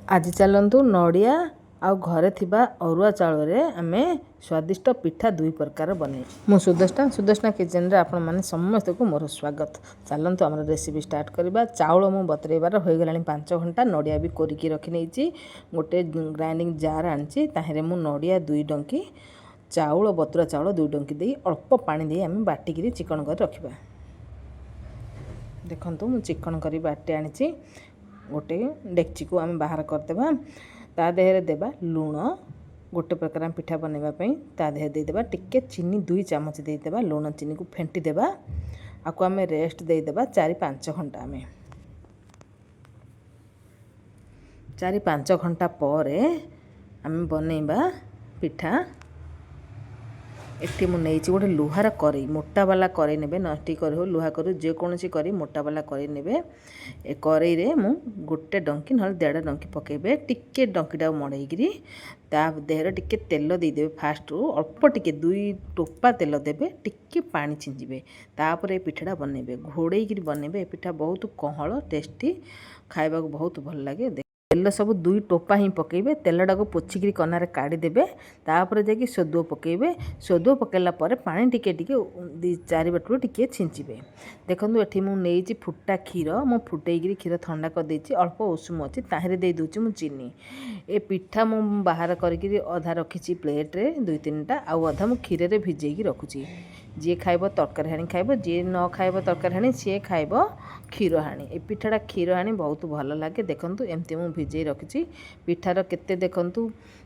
ଆଜି ଚାଲନ୍ତୁ ନଡ଼ିଆ ଆଉ ଘରେ ଥିବା ଅରୁଆ ଚାଉଳରେ ଆମେ ସ୍ୱାଦିଷ୍ଟ ପିଠା ଦୁଇ ପ୍ରକାର ବନେଇବା। ମୁଁ ସୁଦଷ୍ଣା, ସୁଦଷ୍ଣା କିଚେନରେ ଆପଣମାନେ ସମସ୍ତଙ୍କୁ ମୋର ସ୍ୱାଗତ। ଚାଲନ୍ତୁ ଆମର ରେସିପି ଷ୍ଟାର୍ଟ କରିବା। ଚାଉଳ ମୁଁ ବତୁରେଇବାର ହୋଇଗଲାଣି 5 ଘଣ୍ଟା। ନଡ଼ିଆ ବି କୋରିକି ରଖିନେଇଛି। ଗୋଟେ ଗ୍ରାଇଣ୍ଡିଙ୍ଗ ଜାର୍ ଆଣିଛି, ତାହିଁରେ ମୁଁ ନଡ଼ିଆ 2 ଡଙ୍କି, ଚାଉଳ ବତୁରା ଚାଉଳ 2 ଡଙ୍କି ଦେଇ ଅଳ୍ପ ପାଣି ଦେଇ ଆମେ ବାଟିକିରି ଚିକଣ କରି ରଖିବା। ଦେଖନ୍ତୁ, ମୁଁ ଚିକଣ କରି ବାଟି ଆଣିଛି। ଗୋଟେ ଡେକ୍ଚିକୁ ଆମେ ବାହାର କରିଦେବା। ତା ଦେହରେ ଦେବା ଲୁଣ। ଗୋଟେ ପ୍ରକାର ଆମେ ପିଠା ବନେଇବା ପାଇଁ ତା ଦେହରେ ଦେଇଦେବା ଟିକେ ଚିନି, 2 ଚାମଚ ଦେଇଦେବା। ଲୁଣ ଚିନିକୁ ଫେଣ୍ଟି ଦେବା। ଆକୁ ଆମେ ରେଷ୍ଟ ଦେଇଦେବା 4-5 ଘଣ୍ଟା। ଆମେ 4-5 ଘଣ୍ଟା ପରେ ଆମେ ବନେଇବା ପିଠା। ଏଠି ମୁଁ ନେଇଛି ଗୋଟେ ଲୁହାର କରେଇ, ମୋଟାବାଲା କରେଇ ନେବେ, ନନଷ୍ଟିକ୍ କରେଇ ହଉ, ଲୁହା କରେଇ, ଯେକୌଣସି କରେଇ, ମୋଟାବାଲା କରେଇ ନେବେ। ଏ କରେଇରେ ମୁଁ ଗୋଟେ ଡଙ୍କି ନହେଲେ ଦେଢ଼ ଡଙ୍କି ପକାଇବେ। ଟିକେ ଡଙ୍କିଟାକୁ ମଡ଼େଇକିରି ତା ଦେହରେ ଟିକେ ତେଲ ଦେଇଦେବେ। ଫାଷ୍ଟରୁ ଅଳ୍ପ ଟିକେ 2 ଟୋପା ତେଲ ଦେବେ, ଟିକେ ପାଣି ଛିଞ୍ଚିବେ। ତାପରେ ଏ ପିଠାଟା ବନେଇବେ, ଘୋଡ଼େଇକିରି ବନେଇବେ। ଏ ପିଠା ବହୁତ କହଳ, ଟେଷ୍ଟି, ଖାଇବାକୁ ବହୁତ ଭଲ ଲାଗେ। ତେଲ ସବୁ 2 ଟୋପା ହିଁ ପକାଇବେ। ତେଲଟାକୁ ପୋଛିକିରି କନାରେ କାଢ଼ିଦେବେ। ତାପରେ ଯାଇକି ସୋଦୁଅ ପକାଇବେ। ସୋଦୁଅ ପକାଇଲା ପରେ ପାଣି ଟିକେ ଟିକେ 2 4 ବାଟରୁ ଟିକେ ଛିଞ୍ଚିବେ। ଦେଖନ୍ତୁ, ଏଠି ମୁଁ ନେଇଛି ଫୁଟା କ୍ଷୀର। ମୁଁ ଫୁଟେଇକିରି କ୍ଷୀର ଥଣ୍ଡା କରିଦେଇଛି, ଅଳ୍ପ ଉଷୁମ ଅଛି, ତାହିଁରେ ଦେଇଦେଉଛି ମୁଁ ଚିନି। ଏ ପିଠା ମୁଁ ବାହାର କରିକିରି ଅଧା ରଖିଛି ପ୍ଲେଟ୍ରେ 2 3ଟା, ଆଉ ଅଧା ମୁଁ କ୍ଷୀରରେ ଭିଜେଇକି ରଖୁଛି। ଯିଏ ଖାଇବ ତରକାରୀ ହାଣି ଖାଇବ, ଯିଏ ନ ଖାଇବ ତରକାରୀ ହାଣି ସିଏ ଖାଇବ କ୍ଷୀର ହାଣି। ଏ ପିଠାଟା କ୍ଷୀର ହାଣି ବହୁତ ଭଲ ଲାଗେ। ଦେଖନ୍ତୁ, ଏମିତି ମୁଁ ଭିଜେଇ ରଖିଛି। ପିଠାର କେତେ ଦେଖନ୍ତୁ,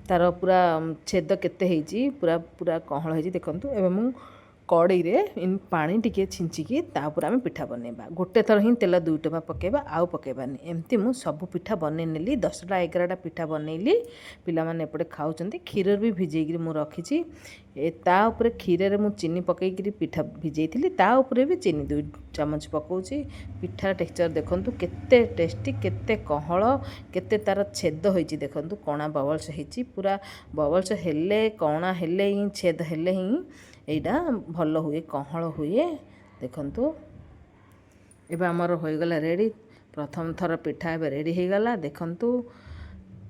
ତାର ପୁରା ଛେଦ କେତେ ହେଇଛି, ପୁରା ପୁରା କହଳ ହେଇଛି ଦେଖନ୍ତୁ। ଏବେ ମୁଁ କଡ଼େଇରେ ପାଣି ଟିକେ ଛିଞ୍ଚିକି ତା ଉପରେ ଆମେ ପିଠା ବନେଇବା। ଗୋଟେ ଥର ହିଁ ତେଲ 2 ଟୋପା ପକାଇବା, ଆଉ ପକାଇବାନି। ଏମିତି ମୁଁ ସବୁ ପିଠା ବନେଇ ନେଲି, 10ଟା 11ଟା ପିଠା ବନେଇଲି। ପିଲାମାନେ ଏପଟେ ଖାଉଛନ୍ତି। କ୍ଷୀରରେ ବି ଭିଜେଇକିରି ମୁଁ ରଖିଛି। ଏ ତା ଉପରେ କ୍ଷୀରରେ ମୁଁ ଚିନି ପକାଇକିରି ପିଠା ଭିଜେଇଥିଲି, ତା ଉପରେ ବି ଚିନି 2 ଚାମଚ ପକାଉଛି। ପିଠାର ଟେକ୍ସଚର୍ ଦେଖନ୍ତୁ, କେତେ ଟେଷ୍ଟି, କେତେ କହଳ, କେତେ ତାର ଛେଦ ହେଇଛି। ଦେଖନ୍ତୁ, କଣା ବବଲ୍ସ ହେଇଛି। ପୁରା ବବଲ୍ସ ହେଲେ, କଣା ହେଲେ ହିଁ, ଛେଦ ହେଲେ ହିଁ ଏଇଟା ଭଲ ହୁଏ, କହଳ ହୁଏ। ଦେଖନ୍ତୁ, ଏବେ ଆମର ହୋଇଗଲା ରେଡ଼ି। ପ୍ରଥମ ଥର ପିଠା ଏବେ ରେଡ଼ି ହେଇଗଲା। ଦେଖନ୍ତୁ,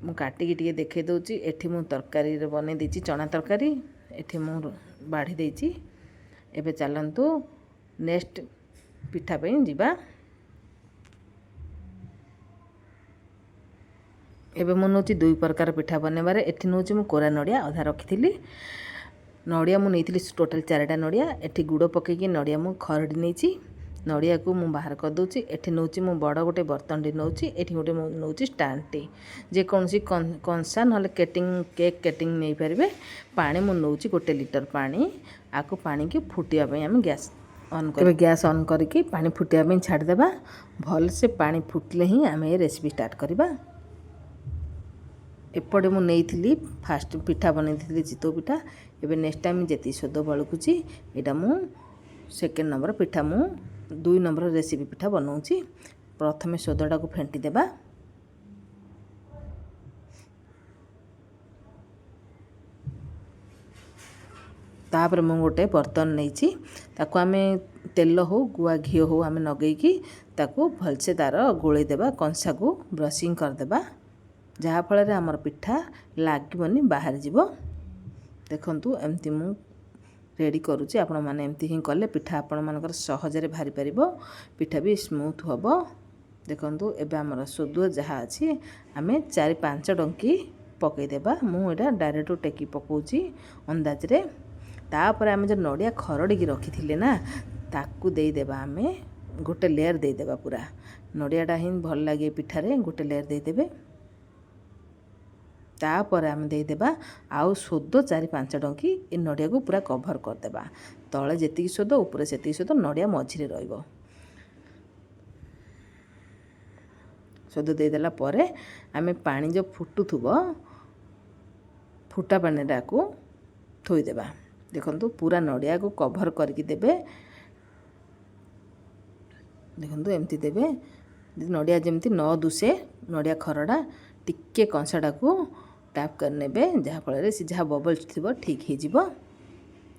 ମୁଁ କାଟିକି ଟିକେ ଦେଖାଇ ଦେଉଛି। ଏଠି ମୁଁ ତରକାରୀରେ ବନେଇ ଦେଇଛି ଚଣା ତରକାରୀ, ଏଠି ମୁଁ ବାଢ଼ି ଦେଇଛି। ଏବେ ଚାଲନ୍ତୁ ନେକ୍ସଟ ପିଠା ପାଇଁ ଯିବା। ଏବେ ମୁଁ ନେଉଛି ଦୁଇ ପ୍ରକାର ପିଠା ବନେଇବାରେ। ଏଠି ନେଉଛି ମୁଁ କୋରା ନଡ଼ିଆ ଅଧା ରଖିଥିଲି। ନଡ଼ିଆ ମୁଁ ନେଇଥିଲି ଟୋଟାଲ୍ 4ଟା ନଡ଼ିଆ। ଏଠି ଗୁଡ଼ ପକାଇକି ନଡ଼ିଆ ମୁଁ ଖରଡ଼ି ନେଇଛି। ନଡ଼ିଆକୁ ମୁଁ ବାହାର କରିଦେଉଛି। ଏଠି ନେଉଛି ମୁଁ ବଡ଼ ଗୋଟେ ବର୍ତ୍ତନଟି ନେଉଛି। ଏଠି ଗୋଟେ ମୁଁ ନେଉଛି ଷ୍ଟାଣ୍ଡଟି, ଯେକୌଣସି କଂସା ନହେଲେ କେକ୍ କେଟିଂ ନେଇପାରିବେ। ପାଣି ମୁଁ ନେଉଛି 1 ଲିଟର ପାଣି। ଆକୁ ପାଣିକି ଫୁଟିବା ପାଇଁ ଆମେ ଗ୍ୟାସ୍ ଅନ୍ କରି, ଗ୍ୟାସ୍ ଅନ୍ କରିକି ପାଣି ଫୁଟିବା ପାଇଁ ଛାଡ଼ିଦେବା। ଭଲସେ ପାଣି ଫୁଟିଲେ ହିଁ ଆମେ ଏ ରେସିପି ଷ୍ଟାର୍ଟ କରିବା। ଏପଟେ ମୁଁ ନେଇଥିଲି ଫାଷ୍ଟ ପିଠା ବନେଇଥିଲି ଚିତଉ ପିଠା। ଏବେ ନେକ୍ସଟ ଟାଇମ୍ ଯେତିକି ସୋଦ ବଳକୁଛି, ଏଇଟା ମୁଁ ସେକେଣ୍ଡ ନମ୍ବର ପିଠା, ମୁଁ 2 ନମ୍ବର ରେସିପି ପିଠା ବନାଉଛି। ପ୍ରଥମେ ସୋଦଟାକୁ ଫେଣ୍ଟି ଦେବା। ତାପରେ ମୁଁ ଗୋଟେ ବର୍ତ୍ତନ ନେଇଛି, ତାକୁ ଆମେ ତେଲ ହଉ ଗୁଆ ଘିଅ ହଉ ଆମେ ଲଗେଇକି ତାକୁ ଭଲସେ ତାର ଗୋଳେଇ ଦେବା, କଂସାକୁ ବ୍ରସିଂ କରିଦେବା, ଯାହାଫଳରେ ଆମର ପିଠା ଲାଗିବନି, ବାହାରି ଯିବ। ଦେଖନ୍ତୁ, ଏମିତି ମୁଁ ରେଡ଼ି କରୁଛି। ଆପଣମାନେ ଏମିତି ହିଁ କଲେ ପିଠା ଆପଣମାନଙ୍କର ସହଜରେ ବାହାରି ପାରିବ, ପିଠା ବି ସ୍ମୁଥ୍ ହେବ। ଦେଖନ୍ତୁ, ଏବେ ଆମର ସୋଦୁଅ ଯାହା ଅଛି ଆମେ 4-5 ଡଙ୍କି ପକାଇଦେବା। ମୁଁ ଏଇଟା ଡାଇରେକ୍ଟ ଟେକି ପକାଉଛି ଅନ୍ଦାଜରେ। ତାପରେ ଆମେ ଯେଉଁ ନଡ଼ିଆ ଖରଡ଼ିକି ରଖିଥିଲେ ନା, ତାକୁ ଦେଇଦେବା। ଆମେ ଗୋଟେ ଲେୟର୍ ଦେଇଦେବା ପୁରା। ନଡ଼ିଆଟା ହିଁ ଭଲ ଲାଗେ ପିଠାରେ। ଗୋଟେ ଲେୟର୍ ଦେଇଦେବେ। ତାପରେ ଆମେ ଦେଇଦେବା ଆଉ ସୋଦ 4-5 ଡଙ୍କି। ଏ ନଡ଼ିଆକୁ ପୁରା କଭର୍ କରିଦେବା। ତଳେ ଯେତିକି ସୋଦ, ଉପରେ ସେତିକି ସୋଦ, ନଡ଼ିଆ ମଝିରେ ରହିବ। ସୋଦ ଦେଇଦେଲା ପରେ ଆମେ ପାଣି ଯେଉଁ ଫୁଟୁଥିବ, ଫୁଟା ପାଣିଟାକୁ ଥୋଇଦେବା। ଦେଖନ୍ତୁ, ପୁରା ନଡ଼ିଆକୁ କଭର୍ କରିକି ଦେବେ। ଦେଖନ୍ତୁ, ଏମିତି ଦେବେ, ନଡ଼ିଆ ଯେମିତି ନ ଦୁଶେ। ନଡ଼ିଆ ଖରଡ଼ା ଟିକେ କଂସାଟାକୁ ଟ୍ୟାପ୍ କରିନେବେ, ଯାହାଫଳରେ ସେ ଯାହା ବବଲ୍ସ ଥିବ ଠିକ୍ ହେଇଯିବ।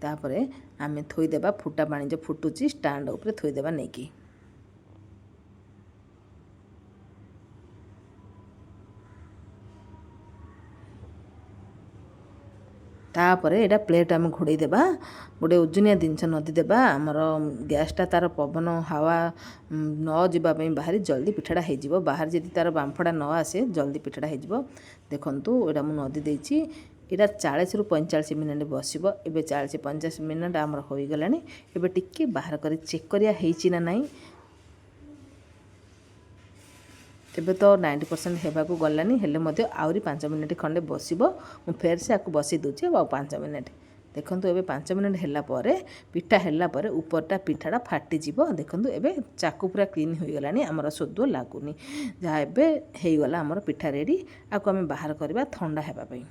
ତାପରେ ଆମେ ଥୋଇଦେବା ଫୁଟା ପାଣି ଯେଉଁ ଫୁଟୁଛି, ଷ୍ଟାଣ୍ଡ ଉପରେ ଥୋଇଦେବା ନେଇକି। ତାପରେ ଏଇଟା ପ୍ଲେଟ୍ ଆମେ ଘୋଡ଼େଇ ଦେବା, ଗୋଟେ ଓଜନିଆ ଜିନିଷ ନଦି ଦେବା। ଆମର ଗ୍ୟାସ୍ଟା ତା'ର ପବନ ହାୱା ନ ଯିବା ପାଇଁ ବାହାରି ଜଲ୍ଦି ପିଠାଟା ହେଇଯିବ। ବାହାରେ ଯଦି ତା'ର ବାମ୍ଫଟା ନ ଆସେ, ଜଲ୍ଦି ପିଠାଟା ହେଇଯିବ। ଦେଖନ୍ତୁ, ଏଇଟା ମୁଁ ନଦି ଦେଇଛି। ଏଇଟା 40ରୁ 45 ମିନିଟ୍ ବସିବ। ଏବେ 40 50 ମିନିଟ୍ ଆମର ହୋଇଗଲାଣି। ଏବେ ଟିକେ ବାହାର କରି ଚେକ୍ କରିବା ହେଇଛି ନା ନାହିଁ। ଏବେ ତ 90% ହେବାକୁ ଗଲାନି, ହେଲେ ମଧ୍ୟ ଆହୁରି 5 ମିନିଟ୍ ଖଣ୍ଡେ ବସିବ। ମୁଁ ଫେର୍ ସେ ଆକୁ ବସେଇ ଦେଉଛି ଆଉ 5 ମିନିଟ୍। ଦେଖନ୍ତୁ, ଏବେ 5 ମିନିଟ୍ ହେଲା ପରେ, ପିଠା ହେଲା ପରେ ଉପରଟା ପିଠାଟା ଫାଟିଯିବ। ଦେଖନ୍ତୁ, ଏବେ ଚାକୁ ପୁରା କ୍ଲିନ୍ ହୋଇଗଲାଣି, ଆମର ସୋଦୁଅ ଲାଗୁନି। ଯାହା ଏବେ ହେଇଗଲା, ଆମର ପିଠା ରେଡ଼ି। ଆକୁ ଆମେ ବାହାର କରିବା ଥଣ୍ଡା ହେବା ପାଇଁ।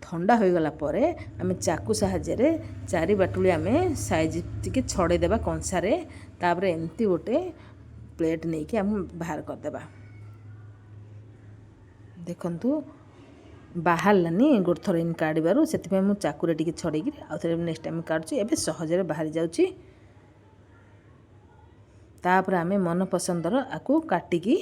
ଥଣ୍ଡା ହୋଇଗଲା ପରେ ଆମେ ଚାକୁ ସାହାଯ୍ୟରେ ଚାରି ବାଟୁଳି ଆମେ ସାଇଜ୍ ଟିକେ ଛଡ଼େଇ ଦେବା କଂସାରେ। ତାପରେ ଏମିତି ଗୋଟେ ପ୍ଲେଟ୍ ନେଇକି ଆମେ ବାହାର କରିଦେବା। ଦେଖନ୍ତୁ, ବାହାରିଲାନି ଗୋଟେ ଥର ଏମିତି କାଢ଼ିବାରୁ, ସେଥିପାଇଁ ମୁଁ ଚାକୁରେ ଟିକେ ଛଡ଼େଇକିରି ଆଉ ଥରେ ନେକ୍ସଟ ଟାଇମ୍ କାଢ଼ୁଛି। ଏବେ ସହଜରେ ବାହାରି ଯାଉଛି। ତାପରେ ଆମେ ମନ ପସନ୍ଦର ଆକୁ କାଟିକି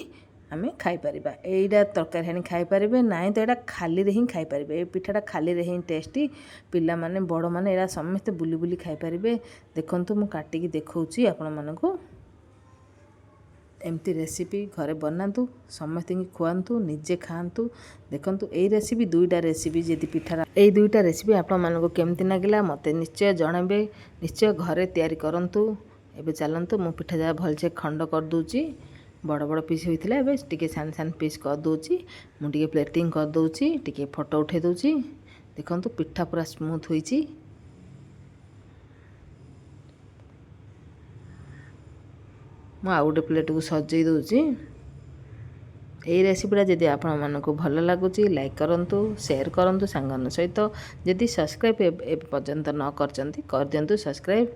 ଆମେ ଖାଇପାରିବା। ଏଇଟା ତରକାରୀ ଆଣି ଖାଇପାରିବେ, ନାହିଁ ତ ଏଇଟା ଖାଲିରେ ହିଁ ଖାଇପାରିବେ। ଏ ପିଠାଟା ଖାଲିରେ ହିଁ ଟେଷ୍ଟି। ପିଲାମାନେ, ବଡ଼ମାନେ ଏଇଟା ସମସ୍ତେ ବୁଲି ବୁଲି ଖାଇପାରିବେ। ଦେଖନ୍ତୁ, ମୁଁ କାଟିକି ଦେଖାଉଛି ଆପଣମାନଙ୍କୁ। ଏମିତି ରେସିପି ଘରେ ବନାନ୍ତୁ, ସମସ୍ତଙ୍କୁ ଖୁଆନ୍ତୁ, ନିଜେ ଖାଆନ୍ତୁ। ଦେଖନ୍ତୁ, ଏଇ ରେସିପି, ଦୁଇଟା ରେସିପି, ଯଦି ପିଠାର ଏଇ ଦୁଇଟା ରେସିପି ଆପଣମାନଙ୍କୁ କେମିତି ଲାଗିଲା, ମୋତେ ନିଶ୍ଚୟ ଜଣାଇବେ। ନିଶ୍ଚୟ ଘରେ ତିଆରି କରନ୍ତୁ। ଏବେ ଚାଲନ୍ତୁ, ମୁଁ ପିଠା ଯାହା ଭଲସେ ଖଣ୍ଡ କରିଦେଉଛି। ବଡ଼ ବଡ଼ ପିସ୍ ହୋଇଥିଲା, ଏବେ ଟିକେ ସାନ ସାନ ପିସ୍ କରିଦେଉଛି। ମୁଁ ଟିକେ ପ୍ଲେଟିଂ କରିଦେଉଛି, ଟିକେ ଫଟୋ ଉଠାଇ ଦେଉଛି। ଦେଖନ୍ତୁ, ପିଠା ପୁରା ସ୍ମୁଥ୍ ହୋଇଛି। ମୁଁ ଆଉ ଗୋଟେ ପ୍ଲେଟ୍କୁ ସଜେଇ ଦେଉଛି। ଏଇ ରେସିପିଟା ଯଦି ଆପଣମାନଙ୍କୁ ଭଲ ଲାଗୁଛି, ଲାଇକ୍ କରନ୍ତୁ, ସେୟାର କରନ୍ତୁ ସାଙ୍ଗମାନଙ୍କ ସହିତ। ଯଦି ସବସ୍କ୍ରାଇବ୍ ଏ ପର୍ଯ୍ୟନ୍ତ ନ କରିଛନ୍ତି, କରିଦିଅନ୍ତୁ ସବସ୍କ୍ରାଇବ୍।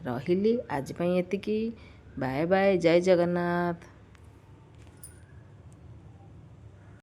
ରହିଲି, ଆଜି ପାଇଁ ଏତିକି। ବାଏ ବାଏ, ଜୟ ଜଗନ୍ନାଥ।